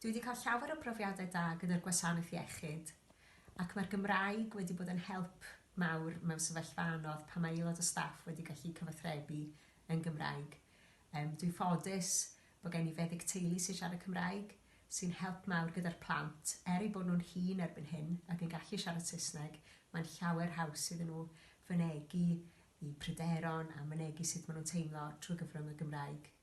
Dwi wedi cael llawer o brofiadau da gyda'r gwasanaeth iechyd ac mae'r Gymraeg wedi bod yn help mawr mewn sefyllfa anodd pan mae aelod o staff wedi gallu cyfathrebu yn Gymraeg. Yym, dwi'n ffodus bod gen i feddyg teulu sy'n siarad Cymraeg, sy'n help mawr gyda'r plant, er eu bod nhw'n hŷn erbyn hyn ac yn gallu siarad Saesneg, mae'n llawer haws iddyn nhw fynegi eu pryderon a mynegi sut maen nhw'n teimlo trwy gyfrwng y Gymraeg.